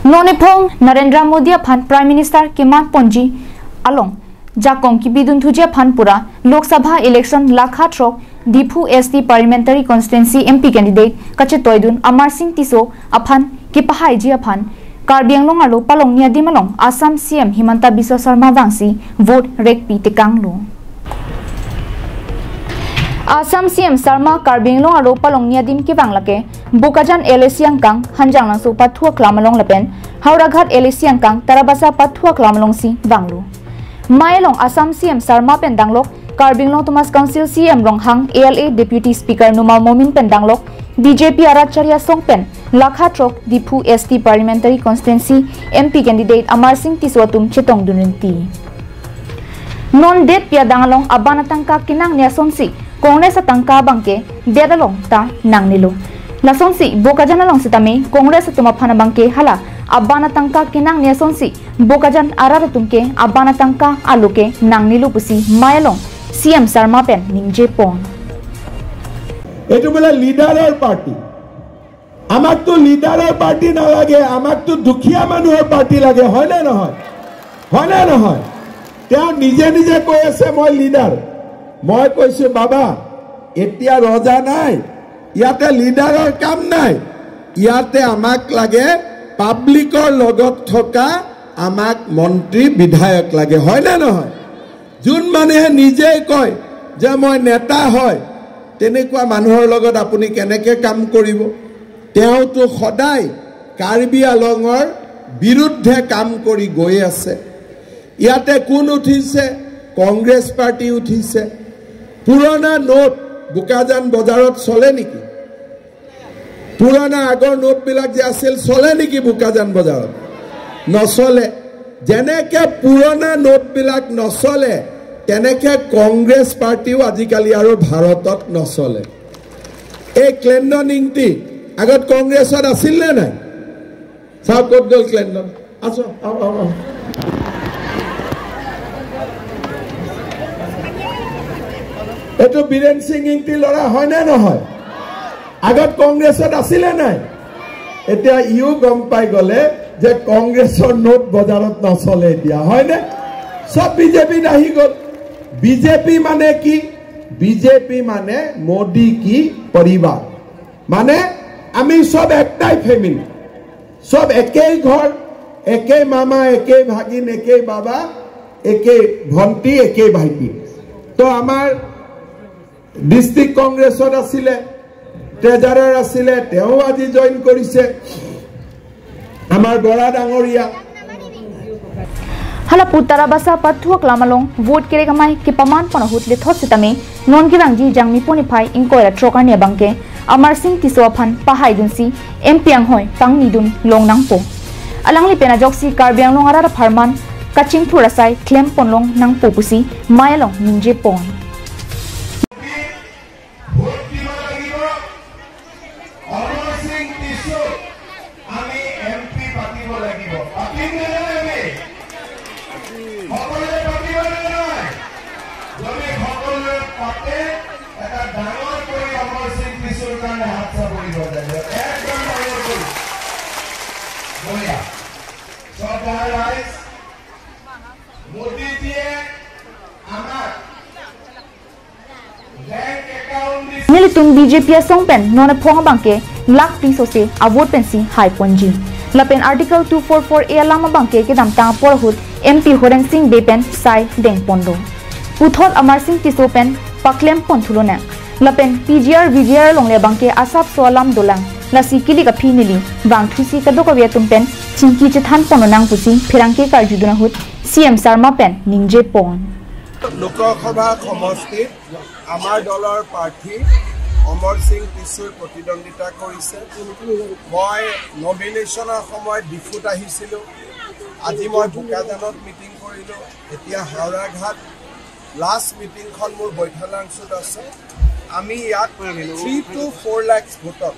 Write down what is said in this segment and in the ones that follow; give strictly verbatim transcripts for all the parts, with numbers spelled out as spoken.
Non ephong Narendra Modi aphan Prime Minister keman ponji along jakong kebidun thuji aphan pura Lok Sabha election lakha throk Diphu S T Parliamentary Constituency M P candidate kachetoidun Amar Singh Tisso aphan kepahaiji aphan Karbi Anglong arlo palongni adim along Assam C M Himanta Biswa Sarma vangsi vote rekpi tekanglo. Assam C M Sarma Karbi Anglong arlo palongni adim kevang lake Bokajan L A C angkang Hanjanglangso pathu aklam along lapen Howraghat L A C angkang Tarabasa pathu aklam alongsi vanglo. Mei along Assam C M Sarma pen danglok Karbi Anglong Autonomous Council C M Ronghang, A L A Deputy Speaker Numal Momin pen danglok B J P arat chari asong pen lakha throk Diphu S T Parliamentary Constituency M P candidate Amar Singh Tisso atum chetongdun rinti. Non det pi adang along aban atangka kenangji asonsi Congress atangka abangke det along ta nangnelo. Lasonsi Bokajan along sitame Congress atum aphan abangke hala aban atangka kenangji asonsi Bokajan arat atum ke aban atangka aloke nangnelo pusi mei along C M Sarma pen ningje pon. এইটো বোলে লিডাৰৰ পাৰ্টি। আমাকতো লিডাৰৰ পাৰ্টি নালাগে, আমাকতো দুখীয়া মানুহৰ পাৰ্টি লাগে, হয়নে নহয়? হয়নে নহয়? তেওঁ নিজে নিজে কৈ আছে, "মই লিডাৰ।" মই কৈছো, "বাবা, এতিয়া ৰজা নাই, ইয়াতে লিডাৰৰ কাম নাই, ইয়াতে আমাক লাগে, পাব্লিকৰ লগত থকা আমাক মন্ত্ৰী বিধায়ক লাগে, হয়নে নহয়?" যোন মানুহে নিজে কয় যে মই নেতা হয়, তেনেকুৱা মানুহৰ লগত আপুনি কেনেকে কাম কৰিব? তেওঁতো সদায় কাৰ্বি আলঙৰ বিৰুদ্ধে কাম কৰি গৈ আছে। ইয়াতে কোন উঠিছে? কংগ্ৰেছ পাৰ্টি উঠিছে। পুৰণা নোট বোকাজান বজাৰত চলে নেকি? পুৰণা আগৰ নোটবিলাক যে আছিল, চলে নেকি বোকাজান বজাৰত? নচলে। যেনেকে পুৰণা নোটবিলাক নচলে, তেনেকে কংগ্ৰেছ পাৰ্টিও আজিকালি আৰু ভাৰতত নচলে। এই ক্লেণ্ডন ইংতি আগত কংগ্ৰেছত আছিল নে নাই? চাওক, ক'ত গ'ল ক্লেণ্ডন? আছো, আও, আও, আও। এইটো বীৰেন সিং ইংতি ল'ৰা হয় নে নহয়? আগত কংগ্ৰেছত আছিলে নাই? এতিয়া ইও গম পাই গ'লে যে কংগ্ৰেছৰ নোট বজাৰত নচলে এতিয়া, হয়নে? চব বিজেপিত আহি গ'ল। বিজেপি মানে কি? বিজেপি মানে মোদী কি পৰিবাৰ। মানে আমি চব একটাই ফেমিলি, চব একেই ঘৰ, একেই মামা, একেই ভাগিন, একেই বাবা, একেই ভণ্টি, একেই ভাইটি। তো আমাৰ ডিষ্ট্ৰিক্ট কংগ্ৰেছত আছিলে, ট্ৰেজাৰাৰ আছিলে, তেওঁ আজি জইন কৰিছে। আমাৰ বৰা ডাঙৰীয়া। Hala pu Tarabasa pathu aklam along vote kerek amei kepaman pon ahut lethot sitame non kevangji Jangmi pon iphai ingkoi ra throk arni abangke Amar Singh Tisso aphan pahaidunsi M P anghoi pangnidun long nangpo. Alangli pen ajoksi Karbi Anglong arat apharman kachingthur asai klem pon long nangpo pusi mei along ningje pon. Vote দিব লাগিব। অমৰ সিং টিছু আমি M P পাতিব লাগিব। পাতিম নে নাই আমি? সকলোৱে পাতিব নে নাই? যদি সকলোৱে পাতে, এটা ডাঙৰ কৰি অমৰ সিং টিছুৰ কাৰণে হাত চাপৰি বজাই দিয়ক। একদম ডাঙৰ কৰি। বঢ়িয়া। শ্ৰদ্ধাৰ ৰাইজ, মোদীজীয়ে আমাক বেংক একাউণ্ট দিছে। Nelitum B J P asong pen non aphong abangke lakh pi sose avote pensi hai ponji. Lapen Article two four four A alam abangke kedamtang apor ahut M P Horen Sing Bey pen sai deng ponlo. Puthot Amar Singh Tisso pen paklem pon thulo nang. Lapen P G R V G R alongle abangke asapso alam dolang. Lasi kilik aphi neli vangthusi kadokave atum pen chingki chethan ponlo nang pusi pherangke karjudun ahut C M Sarma pen ningje pon. Lok Sabha সমষ্টিত আমাৰ দলৰ প্ৰাৰ্থী অমৰ সিং টিছুই প্ৰতিদ্বন্দ্বিতা কৰিছে। মই নমিনেশ্যনৰ সময়ত ডিফুত আহিছিলোঁ। আজি মই বোকাজানত মিটিং কৰিলোঁ। এতিয়া হাওৰাঘাট লাষ্ট মিটিংখন মোৰ বৈঠালাংচুত আছে। আমি ইয়াত থ্ৰী টু ফ'ৰ লাখ ভোটত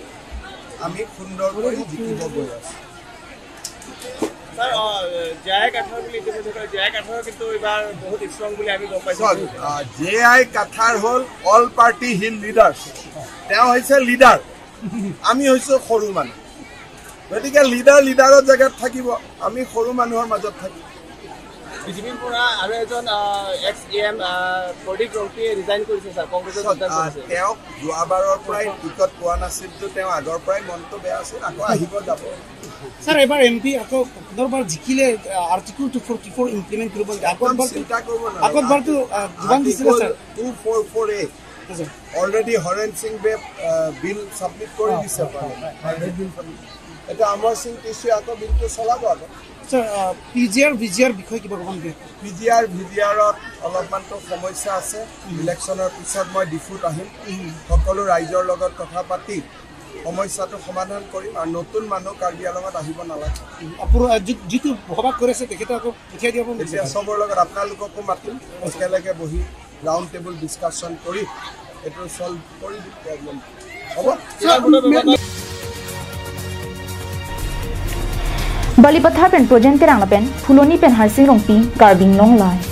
আমি সুন্দৰকৈ জিকিব গৈ আছোঁ। ছাৰ, অ, জে আই কাথাৰ বুলি ইতিমধ্যে কয়, জে আই কাথাৰ কিন্তু এইবাৰ বহুত ষ্ট্ৰং বুলি আমি গম পাইছোঁ। চাওক, আ, জে আই কাথাৰ হ'ল অল পাৰ্টি হিল লিডাৰ্ছ। তেওঁ হৈছে লিডাৰ, আমি হৈছোঁ সৰু মানুহ। গতিকে লিডাৰ লিডাৰৰ জেগাত থাকিব, আমি সৰু মানুহৰ মাজত থাকিম। বিজেপিৰ পৰা আৰু এজন এক্স ই এম প্ৰদীপ ৰংপিয়ে ৰিজাইন কৰিছে ছাৰ, কংগ্ৰেছত চাওক, যোগদান আহ, কৰিছে। তেওঁক যোৱাবাৰৰ পৰাই টিকট পোৱা নাছিলতো, তেওঁ আগৰ পৰাই মনটো বেয়া আছিল, আকৌ আহিব যাব। ছাৰ, এবাৰ এম পি আকৌ পুনৰবাৰ জিকিলে article two forty four implement কৰিব নেকি? আগত একদম বাৰটো চিন্তা কৰিব আগত বাৰটো আহ, যোগান দিছিলে ছাৰ। টু ফ'ৰ ফ'ৰ এ আচ্ছা। অলৰেডি হৰেণ সিং বে আহ, বিল ছাবমিট কৰি দিছে পাৰ্লিমেণ্ট। এতিয়া অমৰ সিং টিচুৱে আকৌ বিলটো চলাব আকৌ। Sir, P G R V G R বিষয়ে কিবা ক'ব নেকি? পি জি আৰ ভি জি আৰত অলপমানতো সমস্যা আছে। ইলেকশ্যনৰ পিছত মই ডিফুত আহিম, সকলো ৰাইজৰ লগত কথা পাতি সমস্যাটো সমাধান কৰিম আৰু নতুন মানুহ কাৰ্বি আংলঙত আহিব নালাগে। আপোনাৰ আহ, যি- যিটো বসবাস কৰি আছে তেখেতে আকৌ পঠিয়াই দিব মন এতিয়া চবৰ লগত আপোনালোককো মাতিম, একেলগে বহি ৰাউণ্ড টেবুল ডিছকাশ্যন কৰি এইটো ছল্ভ কৰি দিম প্ৰব্লেম। হ'ব? Balipathar pen Projen Terang lapen Phuloni pen Harsing Rongpi, Karbi Anglong Live.